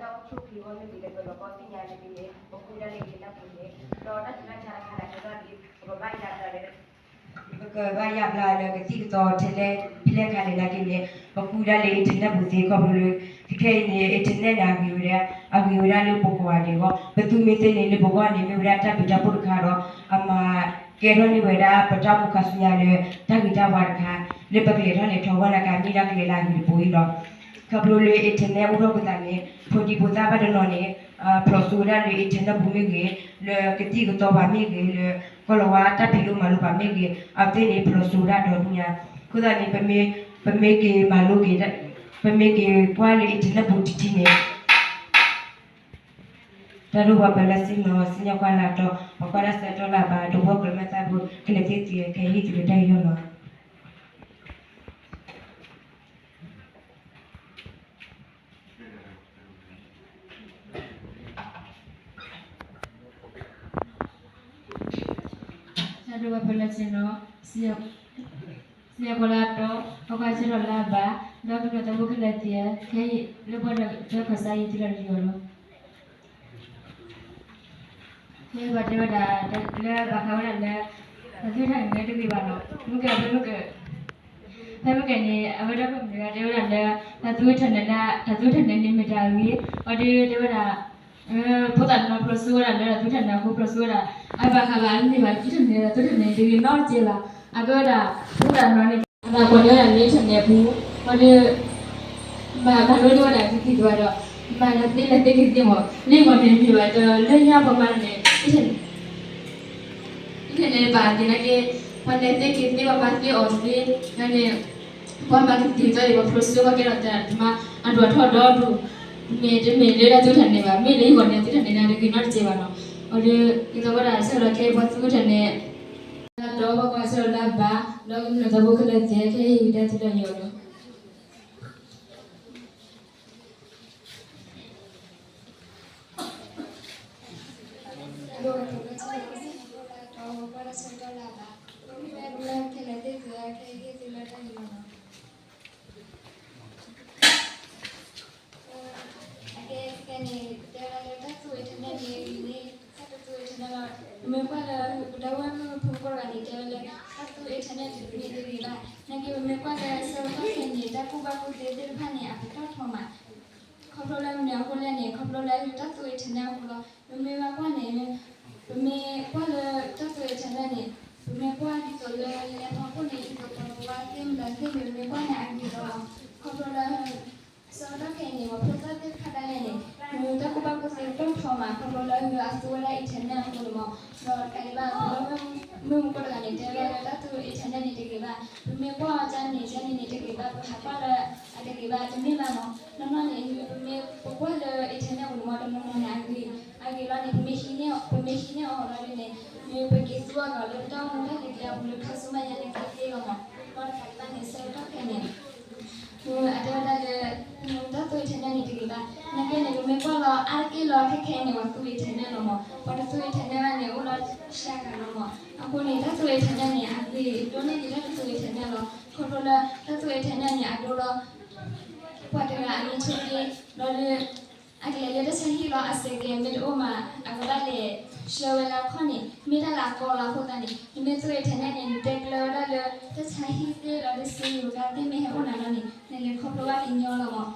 တၢ်အိၣ်ဆူၣ်အိၣ်ချ့အဂီၢ်မ့ၢ်ဂ့ၤ ဒီးပလီၤကီသ့ၣ်ညါန့ၣ်မ့ၢ်ဂ့ၤ ပဃုဒၣ်လၢ internet ပူၤန့ၣ် ဒီးတၢ်စူၢ်တၢ်နာ်တခါန့ၣ် အဃိဒီး ပကဘၣ်ယါဘျါလၢ ပကဘၣ်ယါဘျါလၢကသံၣ်ကသီထဲလဲၣ်ဖဲလဲၣ်အခါန့ၣ် နာ်က့န့ၣ် ပဃုဒၣ်လၢ internet ပူၤသ့ ခီဖျိလၢ ခဲခဲအံၤန့ၣ် internet န့ၣ် အဂ့ၤဝဲဒၣ် အဂ့ၤဝဲဒၣ်လၢပကိးဂၤဒဲးအဂီၢ် ပသုးမ့ၢ်သ့န့ၣ် လၢပဂီၢ်န့ၣ် မ့ၢ်ဝဲဒၣ်တၢ်ဘျုးတၢ်ဖှိၣ်တခါဒီး အမၤကဲထီၣ်န့ၢ်ဝဲဒၣ်ပတၢ်အိၣ်မူခါဆူညါလၢ တၢ်ဂ့ၤတၢ်ဝါတခါ လၢပကလဲၤထီၣ်လဲၤထီအဂီၢ်နာ်က့ မ့ၢ်ဒၣ်ကလဲၤလၢအဂ့ၤတဘိအံၤလီၤ. ခီဖျိလၢ internet အိၣ်ထီၣ်အဃိသတးန့ၣ် ဖိဒံဖိသၣ်ဘၣ်တနီၤန့ၣ် ဖျိးစိဝဲဒၣ်လၢ internet ပူၤမ့ၢ်ဂ့ၤ, လၢကသံၣ်ကသီပူၤမ့ၢ်ဂ့ၤ, လၢကီၢ်လၤဝါတၢ်ဖံးလိမၤလိပူၤမ့ၢ်ဂ့ၤ, အဝဲသ့ၣ်န့ၣ် ဖျိးစိဝဲဒၣ်ဒီဒူၣ်ညါ. အဃိသတးန့ၣ် ပမ့ၢ်က့ၤမၤလိက့ၤ, ပမ့ၢ်က့ၤကွၢ်လၢ internet ပူၤတထံၣ်န့ၣ် တၢ်ဒိၣ်ပှၤပၢၤလၢစံၣ်ညီၣ် စံၣ်ညီၣ်ကွၢ်လၢအတီ, ပှၤကွၢ်တၢ်ဆၢကတီၢ်လၢအဘၣ် ဒီပုၢ်ဝဲၢ်ကမျၢၢ်သးဘိ ကလဲၤသ့ၣ်သု ခဲအံၤဟ့ၣ်သုလၢတၢ်ယူးယီၣ်လီၤ. တၢ်ဒိၣ်ပှၤပၢၤလၢစံၣ်ညီၣ်, စံၣ်ညီၣ်ကွၢ်လၢအတီ, ပှၤကွၢ်ဆၢကတီၢ်လၢအဘၣ် ဒီပုၢ်ဝဲၢ်သးဘိကလဲၤသ့ၣ် ခဲအံၤလၢပှၤဒီးတၢ်ခီၣ်စးယံၤသုလၢတယူးယီၣ်လီၤ. ခဲအံၤပှၤတဲဝဲဒၣ် လၢဘၣ်ဃးဝဲဒၣ်လၢ တၢ်သူၣ်ဝဲထၢ်န့ၣ်တဂ့ၤဘၣ်နီၤ, မ့ၢ်ကဲဖဲမ့ၢ်ကဲ ဖဲမ့ၢ်ကဲန့ၣ် အဝဲဒၣ်ပမုၢ်ဂၤတဲဝဲဒၣ်လၢ တၢ်သူၣ်ဝဲထၢ်န့ၣ် တၢ်သူၣ်ဝဲထၢ်န့ၣ်န့ၣ်မ့ၢ်တၢ်အဂ့ၤ, အီၤဒုးတဲဝဲဒၣ် ဖိသၣ်တနီၤဖျိးစိဝဲဒၣ်လၢတၢ်သူၣ်ဝဲထၢ်န့ၣ်အဃိ ဖျိးစိဝဲဒၣ် အဘၣ်ဃးဘၣ်မ့ၢ်ဘၣ် တၢ်သူၣ်ဝဲထၢ်န့ၣ် တၢ်သူၣ်ဝဲထၢ်န့ၣ်တဂ့ၤနီတစဲးဘၣ်. အကဲဝဲဒၣ် ဖိသၣ်တနီၤန့ၣ် အသးပှၢ်န့ၢ်ဝဲဒၣ်လၢ internet ပူၤ, အီၤဒုး မၤလိန့ၢ်ဝဲဒၣ်ကသံၣ်ကသီဒီး မၤလၢသ့လဲၤသ့ကသ့မး, လၢယဂီၢ်န့ၣ်မ့ၢ်ဘၣ်ဒီး လၢညါပှၤမၤန့ၣ် internet ဘၣ်သ့ၣ်နာ်က့ ပှၤလဲၤသ့က့ၤသ့ ပှၤမၤသ့အီၣ်သ့, န့ၣ် ပှၤမၤကသံၣ်ကသီအံၤ ပှၤဖျိးစိ ပှၤကဲထီၣ်သးတမၤ အဒိၣ်ထီၣ်ဒီဒူၣ်, မ့ၢ်တမ့ၢ်လၢတၢ်သူၣ်ဝဲထၢ်န့ၣ်ဘၣ်, မ့ၢ်လၢယဂီၢ်န့ၣ် တၢ်သူၣ်ဝဲထၢ်န့ၣ်န့ၣ် တဂ့ၤနီတစဲးဘၣ်နီၤ. အီၤဒုး ဒ်သိးဝဲဒၣ်ဆၢကတီၢ်ခဲအံၤ ပှၤသူၣ်ဝဲထၢ်န့ၣ် လၢတီ ပှၤကွၢ်ဆၢကတီၢ်လၢအဘၣ် ဒီးကမျၢၢ်သးဘိကလဲၤသ့ၣ် ခဲအံၤတၢ်သူၣ်တၢ်ယီၤလီၤ. အကဲ ခဲကနံၣ် တဲဝဲဒၣ်လၢတၢ်သူၣ် internet န့ၣ် တၢ်တသူၣ် internet လီၤ. ပမ့ၢ်ကွၢ်လၢ ပဒီပုၢ်ဝဲၢ်မုၣ်ဖိကိးဂၤန့ၣ် တဲဝဲလၢ တၢ်သူၣ် internet တမ့ၢ်တဂ့ၤဘၣ်. နာ်က့ ပမ့ၢ်ကွၢ်လၢဆၢကတီၢ်ခဲအံၤန့ၣ် တၢ်ကူၣ်ဘၣ်ကူၣ်သ့သ့ၣ်တဖၣ်န့ၣ် အပတီၢ်ထီမး ခီဖျိလၢမနုၤအဃိလဲၣ်န့ၣ် ခီဖျိလၢတၢ်သူၣ် internet အဃိလီၤ. ပမ့ၢ်ဘၣ်ကွၢ်န့ၣ် ပမ့ၢ်ကွၢ်လၢတၢ်သူၣ် internet န့ၣ် ပမ့ၢ်ကွၢ်ဒ်သိးလၢလဲၤဖီခိၣ်န့ၣ် ဒ်သိးပှၤကဝါသ့ၣ်မတၤသ့ၣ်န့ၣ် ပမ့ၢ်ကွၢ်န့ၣ်အဂ့ၤလီၤ. ခီဖျိလၢ ဆၢကတီၢ်ခဲအံၤန့ၣ် ပှၤဖိသၣ်သ့ၣ်တဖၣ်ဒၣ်လဲာ်န့ၣ် တၢ်ကူၣ်ဘၣ်ကူၣ်သ့ပတီၢ်ထီမး ခီဖျိလၢအသူဝဲဒၣ် internet အဃိန့ၣ်မး. ဒီးတကးဒံးဘၣ် ပဒီပုၢ်ဝဲၢ်မုၣ်ဖိတဂၤန့ၣ် တဲဝဲဒၣ်လၢတၢ်သူၣ် internet န့ၣ်တဂ့ၤဘၣ်. ပမ့ၢ်ကွၢ်အီၤကန့ၣ် ကန့ၣ်န့ၣ်တဂ့ၤဘၣ်, ပဟးကွၢ်လၢအတဂ့ၤဘၣ် တမ့ၢ်ဘၣ်မး. နီၢ်နီၢ်န့ၣ် ပမ့ၢ်ပကွၢ်လၢ internet အပူၤန့ၣ်မး တနီၤနီၤန့ၣ် အဂ့ၤ အဂ့ၤလီၤန့ၣ် ပမ့ၢ်ဟံးန့ၢ် ပမ့ၢ်ဟံးန့ၢ်အီၤလီၤဒ်န့ၣ် မ့ၢ်ပက့ၤသူအီၤလီၤလၢပတၢ်အိၣ်မူတၢ်လဲၤကျဲအပူၤလၢခါဆူမဲာ်ညါန့ၣ် ကသ့လီၤမး. ဒီးတကးဒံးဘၣ်န့ၣ် ဆၢကတီၢ်ခဲအံၤန့ၣ် အတဲဝဲဒၣ်လၢ တၢ်သူၣ် internet န့ၣ်တဂ့ၤဘၣ်. နာ်က့န့ၣ် ပမ့ၢ်ကွၢ်လီၤအါတက့ၢ်လီၤ ခဲခဲအံၤန့ၣ် ပှၤသူ internet လီၤမး. ပှၤတသူ internet ဘၣ်န့ၣ် အိၣ်လီၤစှၤဂၤလီၤမး. အဃိန့ၣ် တၢ်သူ internet န့ၣ် အဂ့ၤဒိၣ်န့ၢ်ဒံးတၢ်တသူ internet လီၤ. ခီဖျိလၢတၢ်သူ internet န့ၣ် အဒိလီၤ ပှၤတဂၤအမ့ၢ်ဆိက့ ဒီး အကလဲၤလၢတၢ်ဆါဟံၣ်လီၤ အစဲးကဲးမ့ၢ်တအိၣ်မး အဝဲဒၣ်လဲၤဆှၢဝဲလၢအခီၣ်န့ၣ် မ့ၢ်တၢ်လၢအကီလီၤ. အဃိသတးန့ၣ် နမ့ၢ်သူ internet န့ၣ် နတဲကျၢၤဝဲဒၣ်လၢ တၢ်ဆါဟံၣ်သ့ၣ်လီၤ တၢ်စ့ယိၤကါသ့ၣ်မ့ၢ်ဟဲအိၣ်နၤလီၤန့ၣ် နလဲၤခီဖျိဘၣ်ကညီလီၤမး.